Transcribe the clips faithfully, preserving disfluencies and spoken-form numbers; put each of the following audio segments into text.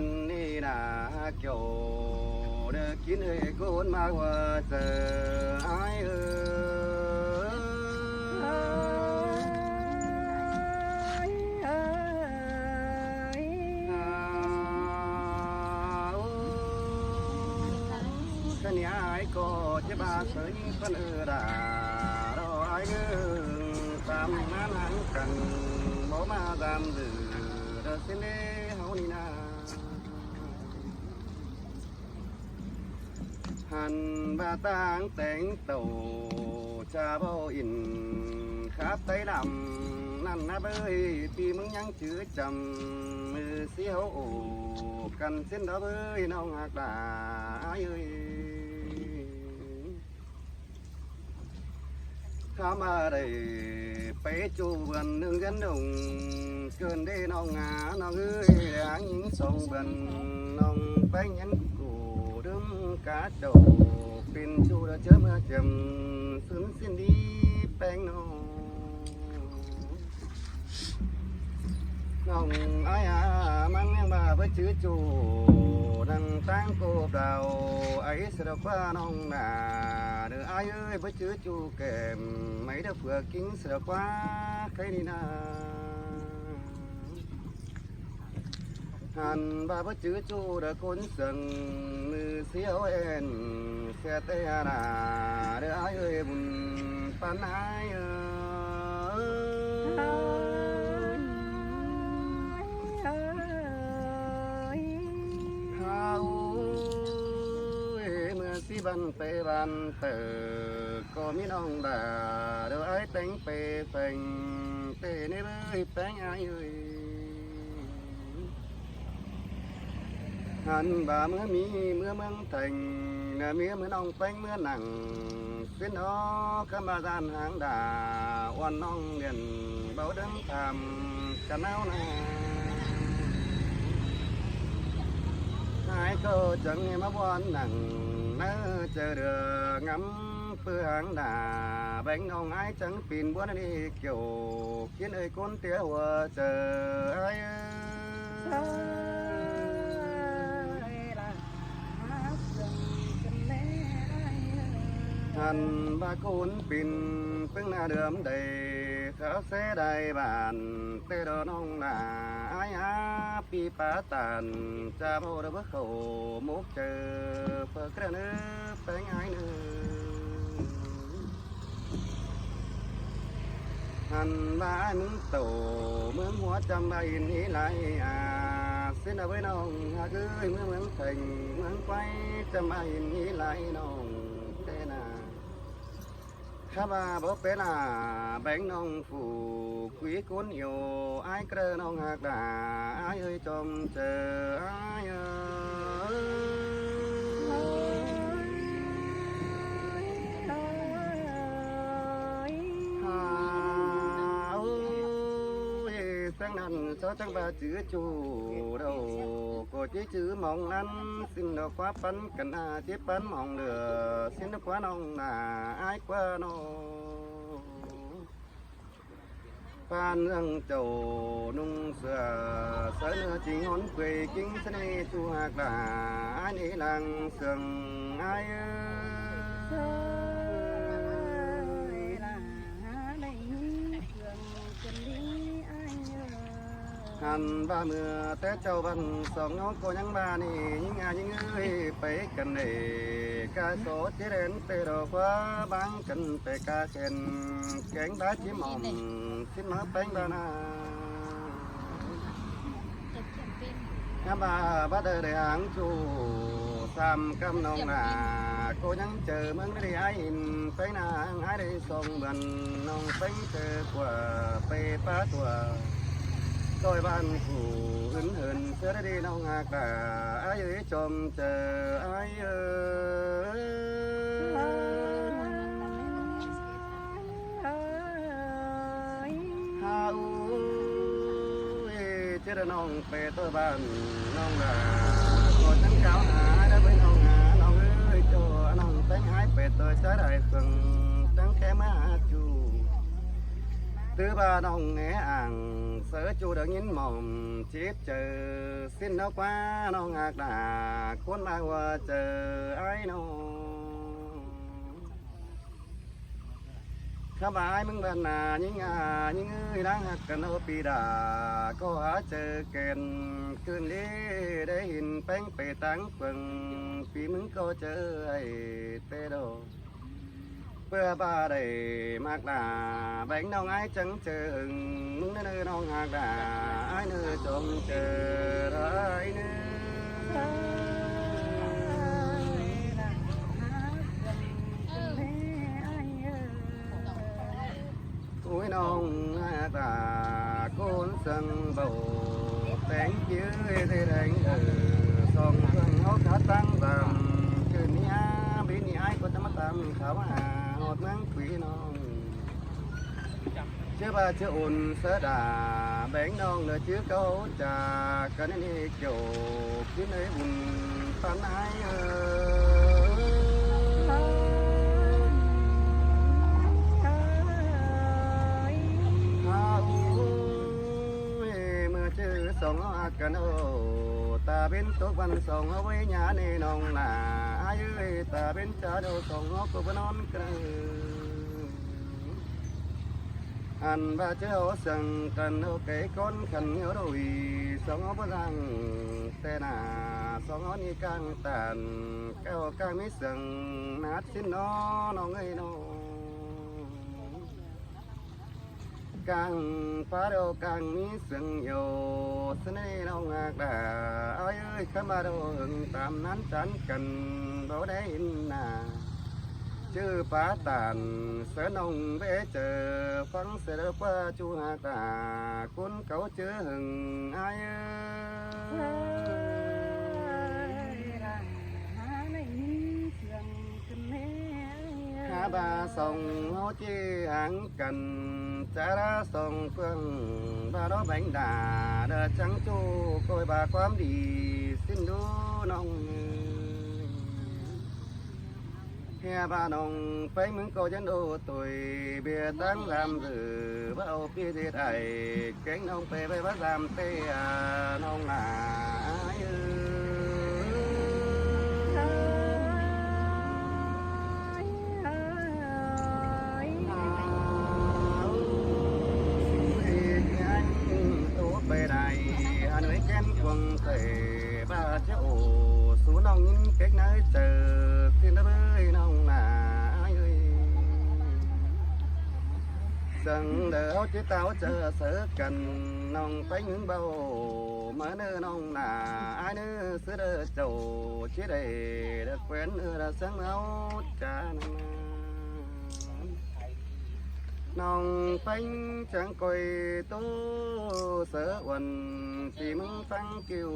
ꞌnị ꞌna hák kiẻo, đơ kin hơi ꞌcốn ꞌmá ꞌhua chaư ải ơi. Khăn ꞌnị ải ꞌcọ ꞌchí ꞌva sớ ꞌnhính ꞌpắn ư đa, ꞌlẹo ải ꞌnưng tam ꞌmắn háng căn, báu ꞌmá dăm dư, đơ ꞌsịn ꞌnị ꞌháu ꞌnị ꞌna. Hăn ꞌva ꞌtáng téng tảu, cha báu in khắp Tây Nam ꞌnặn ꞌna bới, ꞌpi ꞌmứng ꞌnhắng chứ chăm, ư sí ꞌháu ổ căn ꞌsịn đó bới ꞌnọng ꞌhặc đa ải ơi. Khắm ꞌva đảy pé ꞌchu bươn ꞌnưng ꞌgớn đủng, ꞌcợn đê ꞌnọng ꞌna ꞌnọng ơi, háng ꞌnhính song bươn ꞌnọng ꞌpéng nhắn củ đưm cá chảu, pên ꞌchu đa ꞌchớ ꞌmưa chiêm, sứn ꞌsịn đi ꞌpéng ꞌnọng. ꞌNọng ải a, ꞌmắn ꞌnhắng ꞌva báu chứ ꞌchu, năng ꞌtáng cô đao, ải sơ đao ꞌquá ꞌnọng ꞌna, đơ ải ơi báu chứ ꞌchu kẻm, máy đơ phưa kin sơ đao ꞌquá khay ꞌnị ꞌna. Hăn ꞌva báu chứ ꞌchu đơ ꞌcốn sương, ư sí ꞌháu ên, sia tê ha đa, đơ ải ơi bun ꞌpắn ải ơi. Hao ơi, ꞌmưa sí băn pé băn tơ, ꞌcọ ꞌmí ꞌnọng đa, đơ ải téng pé pheng, tê ꞌnị bới ꞌpéng ải ơi. Hăn ꞌva ꞌmưa ꞌmí ꞌmưa ꞌmướng Theng, ꞌna ꞌmía ꞌmưa ꞌnọng ꞌpéng ꞌmưa nẳng, ꞌsịn ó khắm ꞌva ꞌdan háng đa, ꞌuôn ꞌnọng miên báu đơng tham căn ꞌnáo ꞌna. Ải ꞌcọ chắng ꞌmá ꞌbuôn nẳng, ꞌnớ chaư đưa ngắm ꞌpưa háng đa, béng ꞌnọng ải chắng pin ꞌbuôn ꞌnị kiẻo, kin hơi ꞌcốn tia ꞌhua chaư ải ơi. Hăn ꞌva ꞌcốn pin ꞌpứng ꞌna đưm đảy, kháo ꞌsé đai bản, tê đo ꞌnọng ꞌna ải a, ꞌpi pá tản, cha báu đơ báu khảu mốc chaư, pơ ꞌcrăn ư ꞌpéng ải ꞌnưng. Hăn ꞌva ải ꞌmướng tảu, ꞌmướng hua chăm ꞌva in ꞌhí lai a, ꞌsịn a bới ꞌnọng ꞌhặc ơi, ꞌmướng ꞌmướng Theng, ꞌmướng ꞌquái chăm ꞌva in ꞌhí lai ꞌnọng tê ꞌna. Khắm ꞌva báu pé ꞌna, béng ꞌnọng phủ, quí ꞌcốn iêu, ải ꞌcrơ ꞌnọng ꞌhặc đa, ải ơi chom chaư, ải ơi. Hao ơi, sáng ꞌnặn ꞌsó chắng ꞌva chứ ꞌchu đaư, ꞌcọ ꞌchí chứ mong ꞌnặn, ꞌsịn đaư ꞌquá ꞌpắn căn a, ꞌchí ꞌpắn mong đưa, ꞌsịn đaư ꞌquá ꞌnọng ꞌna, ải ꞌquá ꞌnọng. Phan ꞌnưng chảu ꞌnung sửa, sáư ꞌnưa chính ꞌhón quê kính sá ꞌnị ꞌchu ꞌhặc đa, ải ꞌnị lăng sương ải ơi. Hăn ꞌva ꞌmưa té chảu băn song ꞌnọng ꞌcọ ꞌnhắng ꞌva ꞌnị, ꞌnhính a ꞌnhính ơi, pay căn đảy, cá sô ꞌchí đen pê đo ꞌquá báng căn pay cá khen, kéng bá ꞌchí mỏm, ꞌsịn máư ꞌpéng ꞌva ꞌna. Ngắm ꞌva bát đơ đảy háng ꞌchu, sam ꞌcắm ꞌnọng ꞌna, ꞌcọ ꞌnhắng chaư ꞌmướng ꞌnị ải in, ꞌpéng ꞌna háng ải đảy song bươn ꞌnọng ꞌpéng chaư ꞌquá pay pá tua. ꞌToi bản phủ ứn hưn ꞌsứa đảy ꞌnọng ꞌhặc đa, ải ơi chom chaư ải ơi. Hao ơi, ꞌchí đa ꞌnọng pay ꞌtoi bản ꞌnọng đa, ꞌcọ chắng cáo ha đa bới ꞌnọng ha, ꞌnọng ơi, ꞌchọ ꞌnọng ꞌpéng ải pay ꞌtoi ꞌchá đảy phường, chắng ké ꞌmá ha ꞌchu. Chứ ꞌva ꞌnọng é ảng ꞌsớ ꞌchu đaư ꞌnghín mỏm chếp chaư, ꞌsịn ꞌnớ ꞌquá ꞌnọng ꞌhặc đa ꞌcốn ꞌmá ꞌhua chaư ải ꞌnọng. Khắp ải ꞌmứng bản ꞌna ꞌnhính a ꞌnhính ới, ꞌláng ꞌhặc căn ꞌháu pi đa ꞌcọ hả chaư kẻn. Cựn ꞌlế đảy hên ꞌpéng pay ꞌtáng quảng, pi ꞌmứng ꞌcọ chaư ải té đo. ꞌPưa ꞌva đảy ꞌmặc đa béng ꞌnọng ải chắng chaư hưng, ꞌmứng ꞌnớ ꞌnọng ꞌhặc đa ải ꞌnớ chong chaư ải ꞌnớ. Ôi ꞌnọng ꞌhặc đa ꞌcốn săng báu téng kiêu ê tê đeng, ơ, song ꞌphướng ꞌháu khá ꞌtáng dăm. Cựn ꞌnị a ꞌbến ꞌnị ải ꞌcọ ꞌchí ꞌmá tăm kháo hả ꞌhọt ꞌmướng ꞌpi ꞌnọng. Chứ ꞌva ꞌchớ ôn ꞌsớ đa béng ꞌnọng ꞌnớ ꞌchư ꞌcọ chả căn ꞌnị kiêu ꞌkhịn ới bun ꞌpắn ải ơ. Ôi, ꞌmưa ꞌchư song ꞌháu ꞌhặc căn ꞌháu, ta ꞌbến tốc ꞌvắn song ꞌháu ꞌvới nhá ꞌnị ꞌnọng ꞌna ải ới, ta ꞌbến chả đô song ꞌháu ꞌcọ báu ꞌnón căn. Ăn ꞌva ꞌchớ ꞌháu săng căn ꞌháu kẻ ꞌcốn khăn ꞌháu đôi, song ꞌháu báu dang té ꞌna, song ꞌháu ꞌnị ꞌcáng ꞌtan, ꞌcọ ꞌcáng ꞌmí sương nát ꞌsịn ꞌnớ ꞌnọng ới ꞌnọng. ꞌCáng pá đô ꞌcáng ꞌmí sương dô, ꞌsớ ꞌnị ꞌnọng ꞌhặc đa ải ới, khắp ꞌmá đô hưng tam ꞌnán chán căn báu đảy hên ꞌna. ꞌChư pá ꞌtan ꞌsớ ꞌnọng báu chaư, ꞌphắng ꞌsớ đa ꞌquá ꞌchu ꞌhặc đa ꞌcốn cáu ꞌchư hưng ải ơ. Hả ꞌva song ꞌháu ꞌchí háng căn, chả đa song ꞌphướng ꞌva đó béng đa đa chắng ꞌchu ꞌcoi ꞌva ꞌquám đi ꞌsịn ꞌlụk ꞌnọng. Hả ꞌva ꞌnọng ꞌpéng ꞌmứng ꞌcọ dán đô ꞌtội, ꞌviạk ꞌtáng ꞌlam ꞌdự ꞌva au pi ꞌdệt ải kéng ꞌnọng pay ꞌvạy ꞌva dam té a ꞌnọng ꞌna ải ơ. Ôi, ꞌnhính tô pay đảy ăn ới kén cuông tảy, ꞌva ꞌchớ ổ sú ꞌnọng ꞌnghín kék ꞌnới chaư ꞌsịn ꞌnớ ꞌvới ꞌnọng ꞌna ải ới. Săng đaư ꞌháu ꞌchí táo chaư ꞌsớ căn, ꞌnọng ꞌpéng ꞌmứng báu ꞌmá ꞌnớ ꞌnọng ꞌna ải ꞌnớ. ꞌSứ đaư chảu ꞌchí đảy đa quén ơ đa săng ꞌháu chả ꞌnặn ꞌna. ꞌNọng ꞌpéng chắng ꞌcoi tô ꞌsớ uôn, ꞌchí ꞌmứng ꞌphắng kiu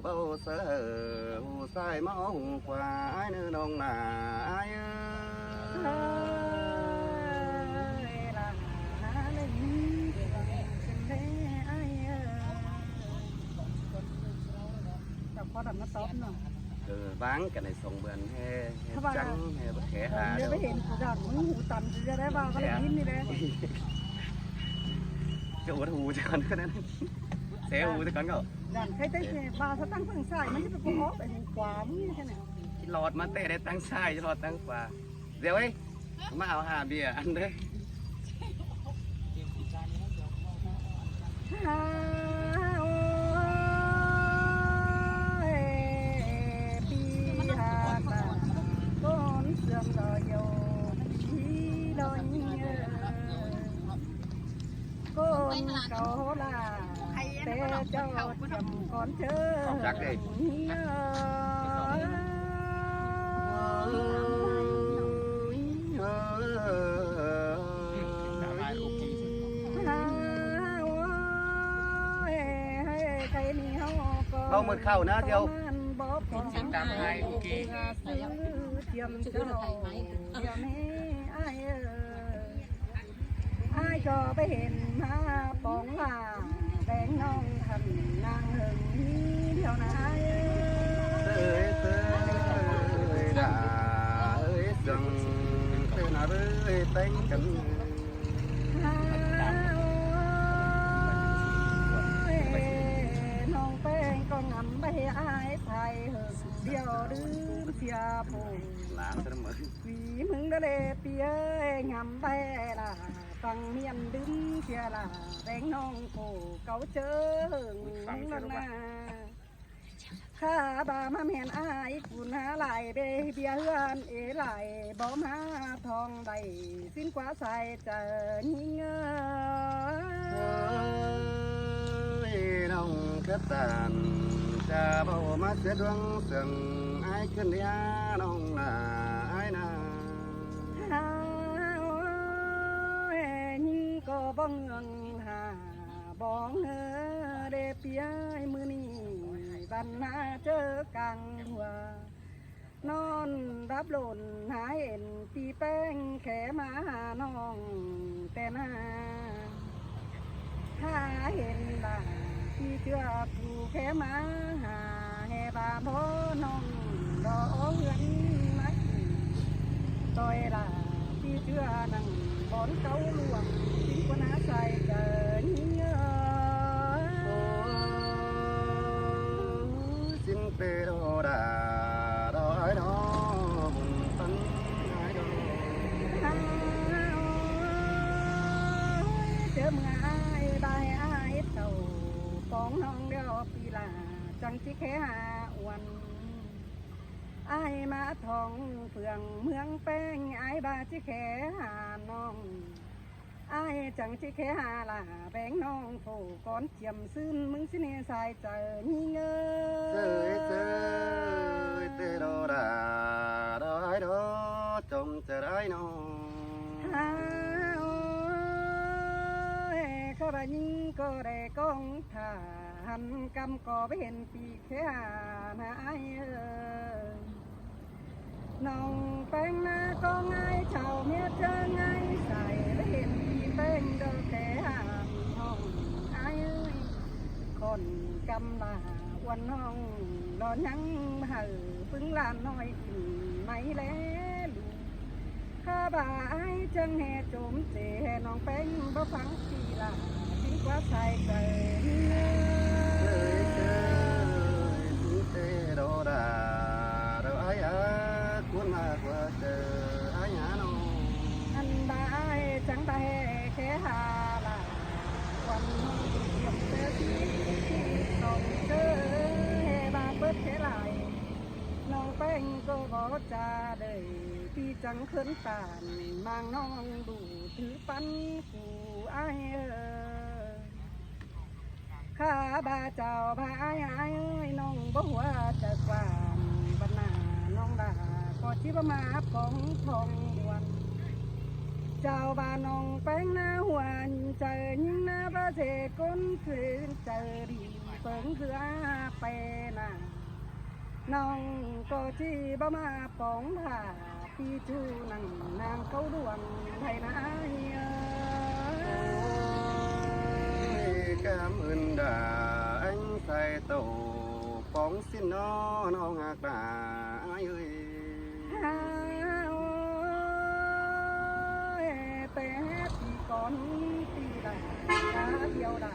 báu ꞌsớ hảư, hủ ꞌsái ꞌmá hủ khua ải ꞌnớ ꞌnọng ꞌna ải ơ. Chả có đọc nó tóm nào. Ơ, ꞌváng căn ꞌnị song bươn ꞌhế, ꞌhế chắng ꞌhế báu khé hả. Nếu ꞌmá hên phủ dọn ꞌmứng hủ tăm ꞌchí ꞌdệt ꞌva ꞌva đảy ꞌnhính ꞌnị đé. Chả uôn hủ ꞌchớ căn ꞌnặn. Sé hủ ꞌchớ căn ꞌcọ. Dọn khay té ꞌva ꞌsớ ꞌtáng ꞌphướng ꞌsái ꞌmắn ꞌchí pay ꞌpọ ók pay hủ khua ꞌmứng ꞌnị ꞌchớ ꞌnị. ꞌLọt ꞌmá té đé ꞌtáng ꞌsái, ꞌchí ꞌlọt ꞌtáng khua. Diêu ơi, ꞌmá au hả bia ăn đé. Hả ôi, pi hả ta ꞌcốn sương lo dô, pi lo nhi ơ. ꞌCốn cáu ꞌlạ té chảu chăm cón ꞌchớ. Không chắc đi. Báu mượt khảu ꞌnớ Diêu. Chín tám hai ok. Ai cho bé hên ꞌmá póng ꞌva béng ꞌnọng khăn ꞌnáng hưng ꞌnị ꞌlẹo ꞌna ải ơi. Ơi, ơi, đa ơi, sương ꞌtứ ꞌna ơi, téng căn. Bái ai thái hưng điêu đưm chia phung. Quỷ mừng đó lê pia ngắm bái là phăng miền đưm chia là bánh nong phô cáu chớ hưng mừng đó na. Khá bà mà miền ai cún há lại bê bia hươn ế lại bó má thong đẩy xin quá sai chớ nhí ngơ. Ơi, nong khát tàn, cha bao má sẽ đuông sương, ai khuyên đĩa nong là ai na. Ôi, nhí có bóng ngưỡng hà, bóng ngơ đê pia mưa nì, văn na chớ căng hùa. Non đáp lộn há hên pi peng khé má hà nong tên hà. Há hên là pi chưa phù khé má hà hè bà bó nong đó hươn má. Tôi là pi chưa nặng bón cáu luồng chính quân há sai cờ nhí ngơ. Xin tê đô đà đói đó bùn tấn ai đô. Chớ mưa ai bài ai tàu bóng nong đeo pi là chẳng chỉ khé hà uan. Ai má thong phường mương peng ai ba chỉ khé hà nong. Ai chẳng chỉ khé hà là bánh nong phô con chiếm xưn mưng xin hên sai chớ nhí ngơ. Sơi sơi tê đô đà đói đó chôm chớ đói nong. Hà ơi, khá bà nhí có đê con thả hẳn căm có bên pi khé hà na ai ơi. Nong peng na có ngai chào miết chớ ngai sai bến pi peng đô khé hà nong ai ơi. Khôn căm là uan nong lo nhăng hở pứng lan nói in máy lé lù. Khá bà ai chăng hè chôm chê hè nong peng bó phắng pi là chính quá sai sai. Ơi ơi, chính tê đô đà đô ai á cuốn mà qua chớ ai nhá nong. Ăn bà ai chăng bà hè khé hà là quan nong tiệm chớ xí xí song chớ hè bà bớt khé lại. Nong peng có bó cha đời pi chăng khớn tàn mang nong đủ thứ pắn phù ai ơi. Khá bà chào bà ai ai ơi nong bó hua chớ quan bát nà nong đà có chí bá má phóng thong uan. Chào bà nong peng na huan chớ nhí na bá dê con thuyên chớ đi pớng dưa pe na. Nong có chỉ bá má phóng hà pi chu nặng nang cáu đuông thầy na ai ơi. Ôi, cảm ơn đã anh sai tổ phóng xin nó nó ngạc đã ai ơi. Hà ơi, té pi con pi là cá điêu là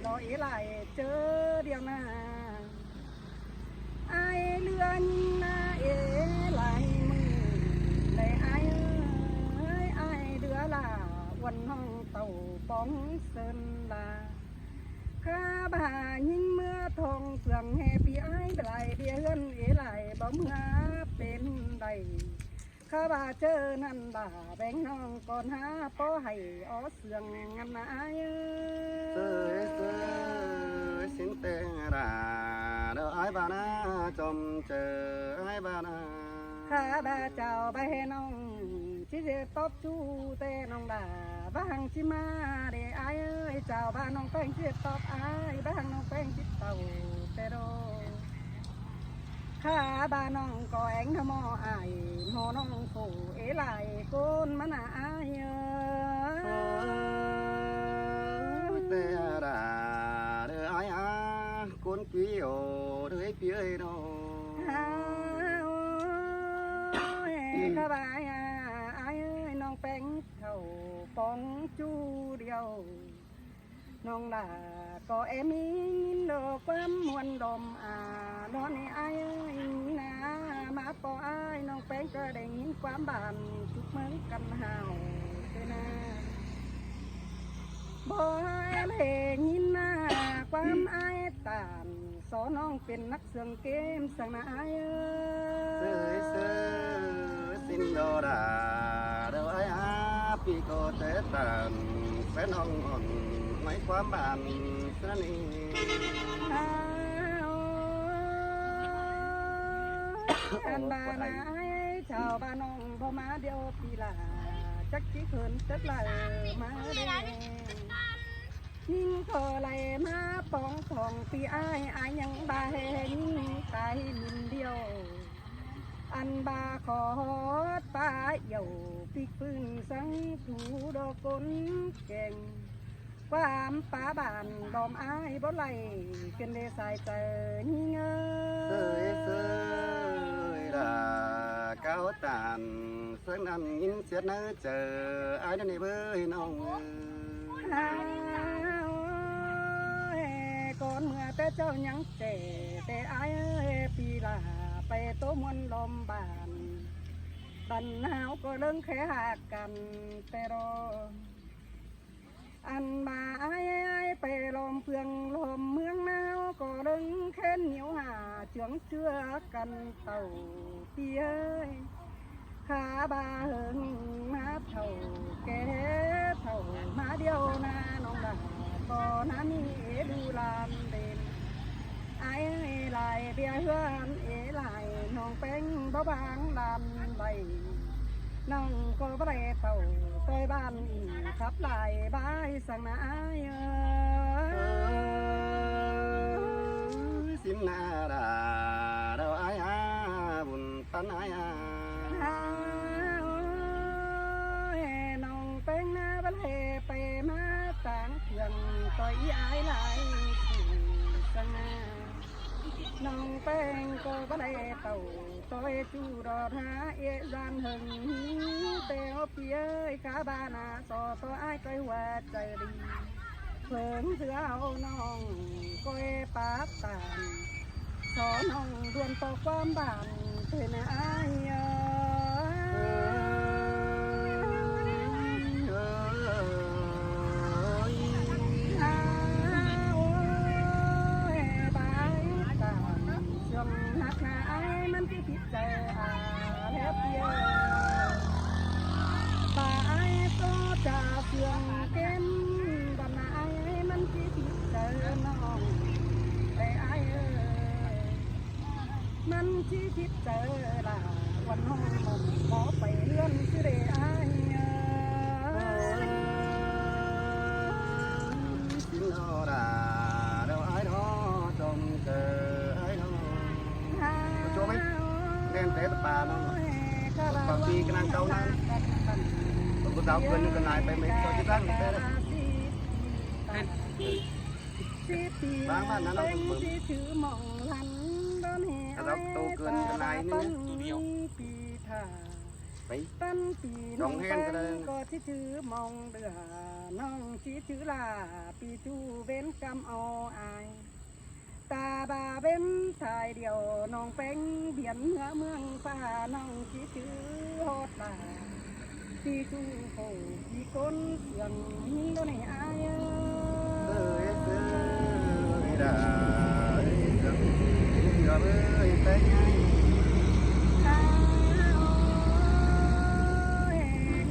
lo ý lại chớ điêu na. Ai lứa nhí na ế lai mưng lê ai ơi, ai lứa là uan hong tàu bóng sơn là. Khá bà nhính mưa thong phường hè pi ai lai bia hươn ế lai bó mưa bên đầy. Khá bà chớ năn bà bánh nong con há bó hầy ó sương ngăn ai ơi. Sơi sơi xin tê đà đơ ai bà na chôm chớ ai bà na. Khá bà chào bà hè nong chí dê tóp chú tê nong đà bá hăng chí ma đê ai ơi chào bà nong peng chí dê tóp ai bá hăng nong peng chí tàu tê đô. Khá bà nong có anh thơ mò ai mò nong phủ ế lại côn mà nà ai ơi. Ôi, tê đà đơ ai á côn quý ồ đơ ế pia ê nô. Hà ơi, khá bà ai à, ai ơi nong peng thầu pong chu điêu. ꞌNọng lả ꞌcọ é ꞌmí ꞌnhính ꞌlọ ꞌquám ꞌmuôn đom a, ꞌnọn ꞌnị ải ơi ꞌnị ꞌna, ꞌmá ꞌpo ải ꞌnọng ꞌpéng ꞌcọ đảy ꞌnhính ꞌquám bản chúc ꞌmướng căn hảu ꞌtứ ꞌna. ꞌBo ải đảy ꞌnhính ꞌna ꞌquám ải tản, so ꞌnọng pên nắc sương kêm săng ꞌna ải ơi. ꞌSứ ꞌsứ, ꞌsịn đo đa, đo ải a, ꞌpi ꞌcọ té tản, pên ꞌnọng ỏn, ꞌmí ꞌquám bản ꞌsứ ꞌnị. Ăn ba ꞌna ải, chảu ba ꞌnọng ꞌbo ꞌmá điêu ꞌpi lả, chắc ꞌchí khớn tớc lai ꞌmá đé. ꞌNhính ꞌcọ lai ꞌmá póng thỏng ꞌpi ải, ải ꞌnhắng ba ꞌhê ꞌnhính tai ꞌmịn điêu. Ăn ba khót ꞌpa yảu ꞌpík ꞌpứng săng thu đo ꞌcốn keng. ꞌQuám ꞌpa bản đom ải báu đảy, kên đê sai chaư ꞌnhính ơi. ꞌSới ꞌsới đa, cáo tản sớn ăn ꞌnhính siết ꞌnớ chaư ải ꞌnặn ꞌnị bới ꞌnọng ơi. Ôi, ꞌcốn ꞌmưa té ꞌchạu ꞌnhắng ꞌchẹ, té ải ơi, ꞌpi lả pay ꞌtố ꞌmuôn đom bản. Bản ꞌháu ꞌcọ ꞌlớng khé ꞌhặc căn té ꞌló. Ăn ba ải ải pay ꞌlom ꞌphượng ꞌlom ꞌmướng ꞌnáo ꞌcọ ꞌlớng khén nhiêu hả chướng ꞌchưa căn tảu ꞌpi ơi. Khá ba hơng ꞌmá thảu ké thảu ꞌmá điêu ꞌna ꞌnọng lả ꞌcọ ꞌná ꞌmí ế đu lam đêm. Ải ơi lai ꞌviạk ꞌhướn ế lai ꞌnọng ꞌpéng báu báng lam lai. ꞌNọng ꞌcọ báu đảy tảu ꞌtoi bản ỉn khắp lai bái săng ꞌna ải ơi. ꞌSịn ꞌna đa, đo ải a, bun tắn ải a. Ôi, ꞌnọng ꞌpéng ꞌná báu đảy pay ꞌmá táng ꞌphượng ꞌtoi ải lai săng ꞌna. ꞌNọng ꞌpéng ꞌcọ báu đảy tảu ꞌtoi ꞌchu đo hả ế dan hơng ꞌtẹ ꞌpi ơi, khá ba ꞌna so ꞌtoi ải ꞌtoi hua chaư đi. ꞌPhướng ꞌdứa au ꞌnọng ꞌcoi pák tản, so ꞌnọng đuôn ꞌto ꞌquám bản ꞌtứ ꞌna ải ơi. Ôi, ba ải tản, sương ꞌhặc ꞌna ải ꞌmắn ꞌchí phít chaư a, ꞌlẹo ꞌpi ơi. Ba ải ꞌtố chả sương kêm, bản ꞌna ải ꞌmắn ꞌchí phít chaư ꞌnọng, ꞌlẹo ải ơi. ꞌMắn ꞌchí phít chaư lả, uôn ꞌhọng ꞌmắn báu pay ꞌhướn ꞌsứ đê ải ơi. ꞌSịn đo đa, đo ải đo, chom chaư ải đo. Chôm ꞌmí, ꞌnén té tơ pa ꞌnọng. Tơ pa ꞌpi ꞌcọ ꞌnăng cáu ꞌnăng. Tơ ꞌcọ dáo cơn ꞌnưng căn lai pay ꞌmí so ꞌchí ꞌtáng té. Báng ꞌmá ꞌnặn ꞌnọng. ꞌChí chứ mỏng lăn đón hè ải tô cơn căn lai ꞌnị ꞌnớ. Păn ꞌpi thả. Pay. Păn ꞌpi ꞌnọng ꞌpéng ꞌcọ ꞌchí chứ mỏng đưa, ꞌnọng ꞌchí chứ lả ꞌpi ꞌchu bến căm au ai. Ta ba bến thải điêu ꞌnọng ꞌpéng biển ngựa ꞌmướng ꞌphạ, ꞌnọng ꞌchí chứ ꞌhọt lả ꞌpi ꞌchu khổ ꞌpi ꞌcốn sương đô ꞌnị ải ơi. Ơi, ơi, ơi, đa, ơi, ơi, ơi, ơi, ơi, ơi. Ôi,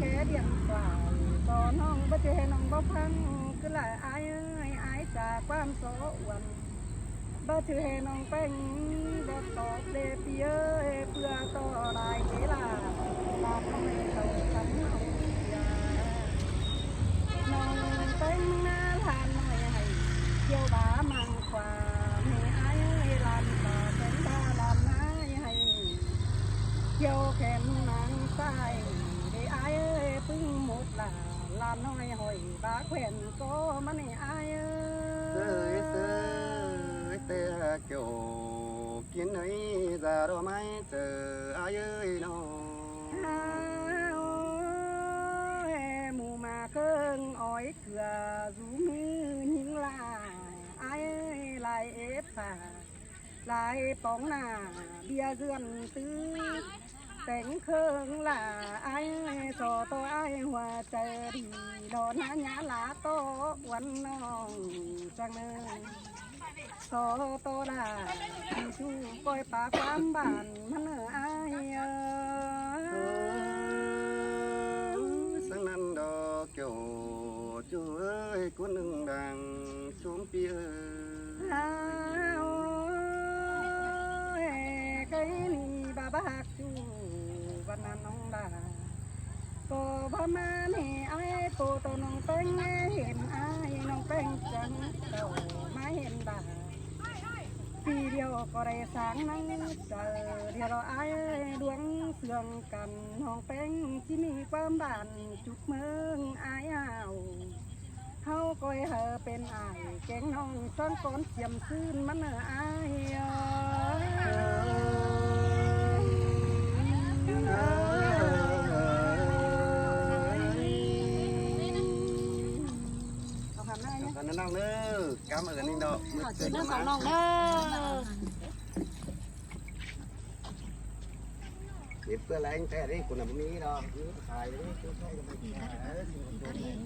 khé điện thoại so ꞌnọng báu chứ ꞌhê ꞌnọng báu phắng, cứ lả ải ơi, ải chả ꞌquám so uôn. Báu chứ ꞌhê ꞌnọng ꞌpéng báu tóp đê ꞌpi ơi, ꞌpưa ꞌto lai ké lả, lả ꞌnọng ꞌnị tảu căn ꞌnọng ꞌpưa. ꞌNọng ꞌpéng ꞌná ꞌlạ ꞌnọi hảư, kiêu bá măng khua, ꞌmí ải ơi, ꞌlạ ꞌmí bá ꞌpéng bá ꞌlạ ꞌnọi hảư, kiêu khen măng sai, đê ải ơi, ꞌpứng một lả, ꞌlạ ꞌnọi hỏi bá khen ꞌcọ ꞌmắn ꞌnị ải ơi. ꞌSới ꞌsới, té kiêu kin ới, da đo mai chaư ải ơi ꞌnọ. Ôi, mù mà khơng ói cưa dú mư Lai póng nả bia dươn tứ, téng khương lả ai, so tô ai hua chaư đi, lo nả nhã lá tô uốn nong sang nơ. So tô lả đi su coi pá quám bản măn nơ ai ơ. Ơ, sang năn đo kiểu chú ơi, cuốn đừng đàng chốn pi ơi. À, ôi, cái ni bà bác chú văn năn nong đà. Cô bà má nè ai, cô tô nong téng hên ai, nong téng chăng tô má hên đà. Pi điêu có đảy sáng nắng trời, điêu lo ai đuống sương căn, nong téng ꞌchí ꞌmí quám bản chụp ꞌmướng ai ao. ꞌHáu coi hảư pên ai, kéng nong sáng cón chiêm sưn mắn nơ ai ơi. Con nó nong nữa, cảm ơn anh đó. Nó sóng nong đó. Biết bữa là anh té đi, cô nằm mi đó, cứ hài đi, cứ thấy cái này.